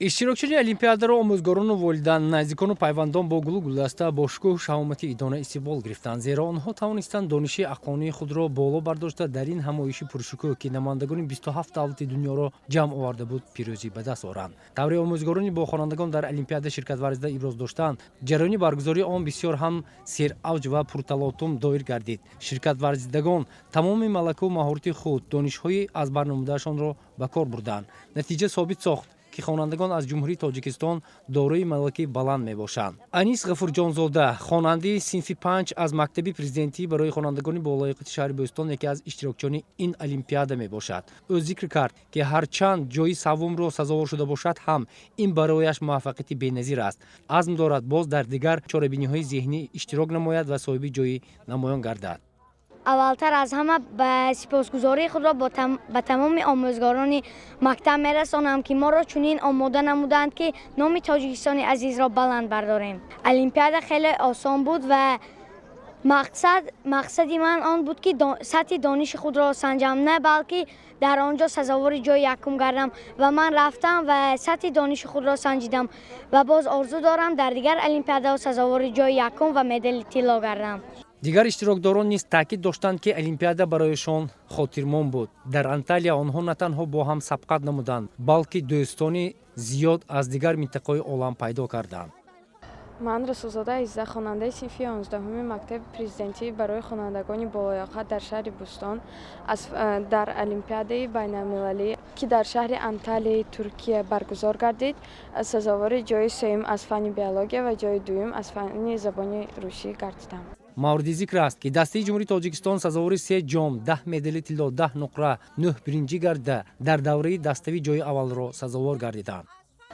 Иштирокчиёни олимпиадаро омӯзгорону волидан, наздикону пайвандон бо гулу гулдаста бо шукӯҳу шаҳомати идона истиқбол гирифтанд, зеро онҳо тавонистанд дониши ақлонии худро боло бардошта, дар ин ҳамоиши пуршукӯҳ, ки намояндагони 27 давлати дунёро ҷамъ оварда буд, пирӯзӣ ба даст оранд. Тавре омӯзгорони бо хонандагон дар олимпиада ширкат варзида иброз доштанд, ҷараёни баргузории он бисёр ҳам серавҷ ва пурталотум доир гардид. Ширкатварзидагон тамоми малакаву маҳорати худ, донишҳои аз барнамудаашонро ба кор бурданд. Натиҷа собит сохт, ки хонандагон аз Ҷумҳурии Тоҷикистон дорои малакаи баланд мебошанд. Анис Ғафурҷонзода, хонандаи синфи 5 аз мактаби президентӣ барои хонандагони болояқати шаҳри Бӯстон, яке аз иштирокчиёни ин олимпиада мебошад. Ӯ зикр кард, ки ҳарчанд ҷои саввумро сазовор шуда бошад ҳам, ин барояш муваффақияти беназир аст. Азм дорад, боз дар дигар чорабиниҳои зеҳнӣ иштирок намояд ва соҳиби ҷои намоён гардад. Аввалтар аз ҳама ба сипосгузории худро ба тамоми омӯзгорони мактаб мерасонам, ки моро чунин омода намуданд, ки номи Тоҷикистони азизро баланд бардорем. Олимпиада хеле осон буд ва мақсади ман он буд, ки сатҳи дониши худро санҷам, на балки дар он ҷо сазовори ҷои якум гардам, ва ман рафтам ва сатҳи дониши худро санҷидам ва боз орзу дорам дар дигар олимпиадаҳо сазовори ҷои якум ва медали тилло гардам. Дигар иштирокдорон низ таъкид доштанд, ки олимпиада барояшон хотирмон буд. Дар Анталия онҳо на танҳо бо ҳам сабқат намуданд, балки дӯстони зиёд аз дигар минтақаҳои олам пайдо карданд. Ман Расулзода Изза, хонандаи синфи 11-уми мактаби президентӣ барои хонандагони болояқат дар шаҳри Бӯстон, дар олимпиадаи байналмилалӣ, ки дар шаҳри Анталияи Туркия баргузор гардид, сазовори ҷои сеюм аз фанни биология ва ҷои дуюм аз фанни забони русӣ гардидам. Мавриди зикр аст, ки дастаи Ҷумҳурии Тоҷикистон сазовори се ҷом, 10 медали тилло, 10 нуқра, нӯҳ биринҷӣ гардида, дар давраи даставӣ ҷои аввалро сазовор гардиданд.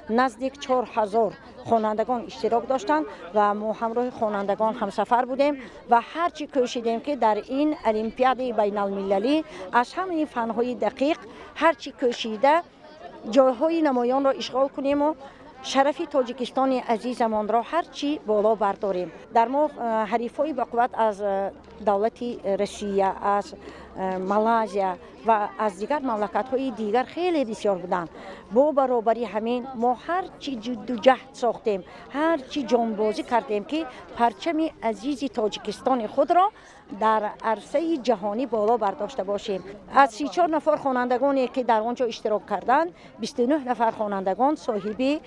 Наздик 4000 хонандагон иштирок доштанд ва мо ҳамроҳи хонандагон ҳамсафар будем ва ҳарчи кӯшидем, ки дар ин олимпиадаи байналмилалӣ аз ҳамаи фанҳои дақиқ ҳарчи кӯшида ҷойҳои намоёнро ишғол кунему шарафи Тоҷикистони азизамонро ҳарчи боло бардорем. Дар мо ҳарифҳои бақувват аз давлати Россия, аз Малайзия ва аз дигар мамлакатҳои дигар хеле бисёр буданд. Бо баробари ҳамин мо ҳарчи ҷидду ҷаҳд сохтем, ҳарчи ҷонбозӣ кардем, ки парчами азизи Тоҷикистони худро дар арсаи ҷаҳонӣ боло бардошта бошем. Аз 34 нафар хонандагоне, ки дар он ҷо иштирок карданд, 29 нафар хонандагон соҳиби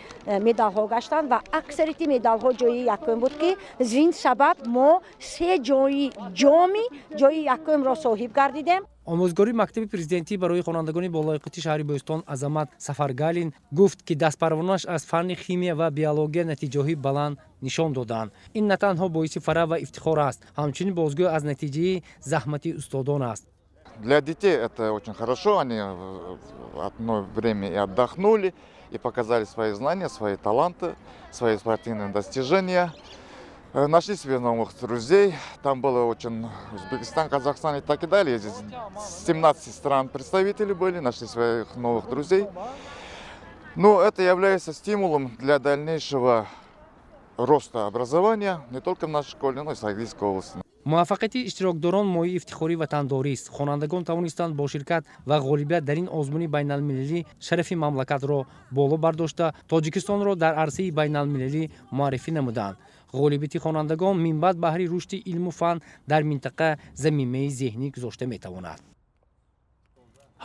медалҳо гаштанд ва аксарияти медалҳо ҷои якум буд, ки зин сабаб мо се ҷои ҷоми ҷои якумро соҳиб гардидем. Омӯзгори мактаби президентӣ барои хонандагони болояқати шаҳри Бӯстон Азамат Сафаргалин гуфт, ки дастпарвонаш аз фанни химия ва биология натиҷаҳои баланд нишон доданд. Ин на танҳо боиси фараҳ ва ифтихор аст, ҳамчунин бозгӯ аз натиҷаи заҳмати устодон аст. Для детей это очень хорошо, они одно время и отдохнули, и показали свои знания, свои таланты, свои спортивные достижения. Нашли себе новых друзей. Там было очень Узбекистан, Казахстан и так и далее. Здесь 17 стран представители были, нашли своих новых друзей. Но это является стимулом для дальнейшего роста образования не только в нашей школе, но и в Согдийской области. Муваффақияти иштирокдорон мояи ифтихори ватандорист. Хонандагон тавонистанд бо ширкат ва ғолибият дар ин озмуни байналмилалӣ шарафи мамлакатро боло бардошта, Тоҷикистонро дар арсаи байналмилалӣ муаррифӣ намуданд. Ғолибияти хонандагон минбаъд баҳри рушди илму фан дар минтақа замимаи зеҳнӣ гузошта метавонад.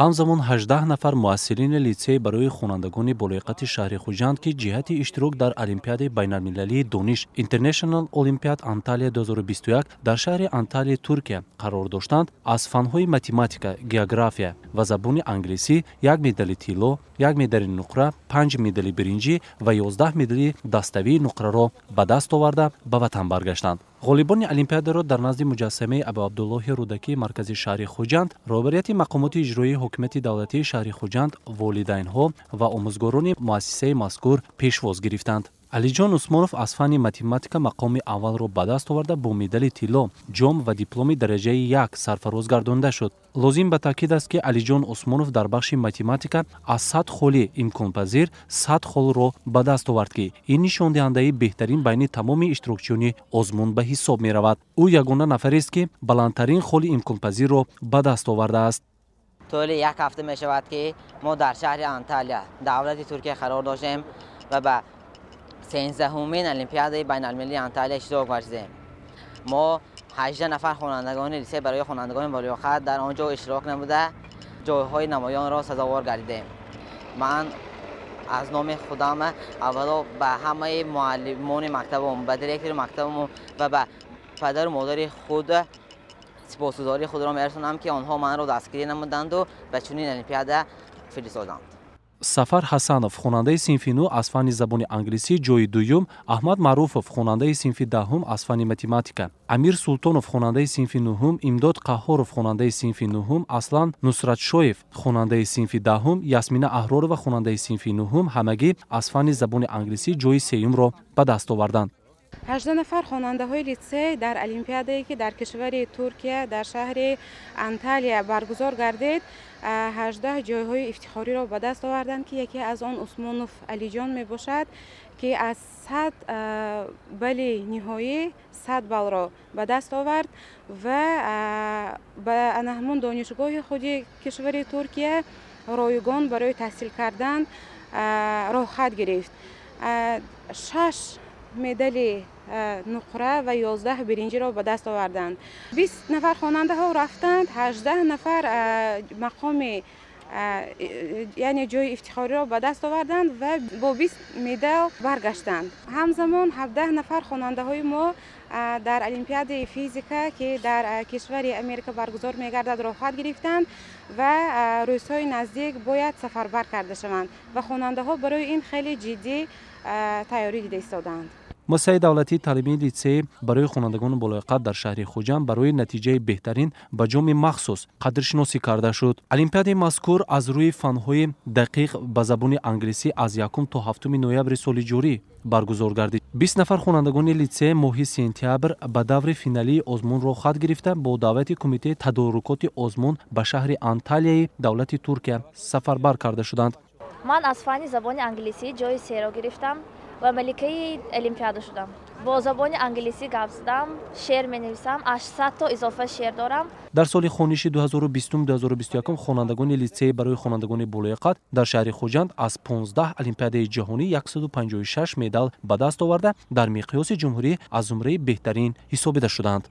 Ҳамзамон 18 нафар муҳассилини литсей барои хонандагони болояқати шаҳри Хуҷанд, ки ҷиҳати иштирок дар олимпиадаи байналмилалии дониш International Olympiad Анталия 2021 дар шаҳри Анталияи Туркия қарор доштанд, аз фанҳои математика, география ва забони англисӣ як медали тилло, як медали нуқра, панҷ медали биринҷӣ ва 11 медали даставии нуқраро ба даст оварда, ба ватан баргаштанд. Ғолибони олимпиадаро дар назди муҷассамаи Абуабдуллоҳи Рӯдакии маркази шаҳри Хуҷанд роҳбарияти мақомоти иҷроии ҳокимияти давлатии шаҳри Хуҷанд, волидайнҳо ва омӯзгорони муассисаи мазкур пешвоз гирифтанд. Алиҷон Усмонов аз фанни математика мақоми аввалро ба даст оварда, бо медали тилло, ҷом ва дипломи дараҷаи як сарфароз гардонида шуд. Лозим ба таъкид аст, ки Алиҷон Усмонов дар бахши математика аз 100 холи имконпазир 100 холро ба даст овард, ки ин нишондиҳандаи беҳтарин байни тамоми иштирокчиёни озмун ба ҳисоб меравад. Ӯ ягона нафарест, ки баландтарин холи имконпазирро ба даст овардааст. Тӯли як ҳафта мешавад, ки мо дар шаҳри Анталия, давлати Туркия қарор доштем ва ба 13-умин Олимпиадаи байналмилалии Анталия иштирок варзидем. Мо 18 нафар хонандагони литсей барои хонандагони болиёқат дар он ҷо иштирок намуда, ҷойҳои намоёнро сазовор гардидем. Ман аз номи худам аввало ба ҳамаи муаллимони мактабам, ба директори мактабам ва ба падару модари худ сипосгузории худро мерасонам, ки онҳо манро дастгирӣ намуданду ба чунин олимпиада фиристоданд. Сафар Ҳасанов, хонандаи синфи 9, аз фанни забони англисӣ ҷойи дуюм, Аҳмад Маъруфов, хонандаи синфи 10-ум, аз фанни математика, Амир Султонов, хонандаи синфи 9-ум, Имдод Қаҳҳоров, хонандаи синфи 9-ум, Аслан Нусратшоев, хонандаи синфи 10-ум, Ясмина Аҳророва, хонандаи синфи 9-ум, ҳамагӣ аз фанни забони англисӣ ҷойи сеюмро ба даст оварданд. 18 нафар хонандаҳои литсей дар олимпиадае, ки дар кишвари Туркия дар шаҳри Анталия баргузор гардид, 18 ҷойҳои ифтихориро ба даст оварданд, ки яке аз он Усмонов Алиҷон мебошад, ки аз 100 балли ниҳоӣ 100 баллро ба даст овард ва ба ана ҳамон донишгоҳи худи кишвари Туркия ройгон барои таҳсил кардан роҳхат гирифт. 6 медали нуқра ва 11 биринҷиро ба даст оварданд. 20 нафар хонандаҳо рафтанд, 18 нафар мақоми, яъне ҷойи ифтихориро ба даст оварданд ва бо 20 медал баргаштанд. Ҳамзамон 17 нафар хонандаҳои мо дар олимпиадаи физика, ки дар кишвари Америка баргузор мегардад, роҳхат гирифтанд ва рӯзҳои наздик бояд сафарбар карда шаванд ва хонандаҳо барои ин хеле ҷиддӣ тайёрӣ дида истодаанд. Муассисаи давлатии таълимии литсей барои хонандагони болояқат дар шаҳри Хуҷанд барои натиҷаи беҳтарин ба ҷоми махсус қадршиносӣ карда шуд. Олимпиадаи мазкур аз рӯи фанҳои дақиқ ба забони англисӣ аз 1 то 7 ноябри соли ҷорӣ баргузор гардид. 20 нафар хонандагони литсей моҳи сентябр ба даври финалии озмун роҳхат гирифта, бо даъвати кумитаи тадорукоти озмун ба шаҳри Анталияи давлати Туркия сафарбар карда шуданд. Ман аз фанни забони англисӣ ҷойи серо гирифтам ва маликаи олимпиада шудам. Бо забони англисӣ гап задам, шеър менависам, 800 то изофа шеър дорам. Дар соли хониши 2020-2021 хонандагони литсей барои хонандагони болояқат дар шаҳри Хуҷанд аз 15 олимпиадаи ҷаҳонӣ 156 медал ба даст оварда, дар миқёси ҷумҳурӣ аз зумраи беҳтарин ҳисобида шуданд.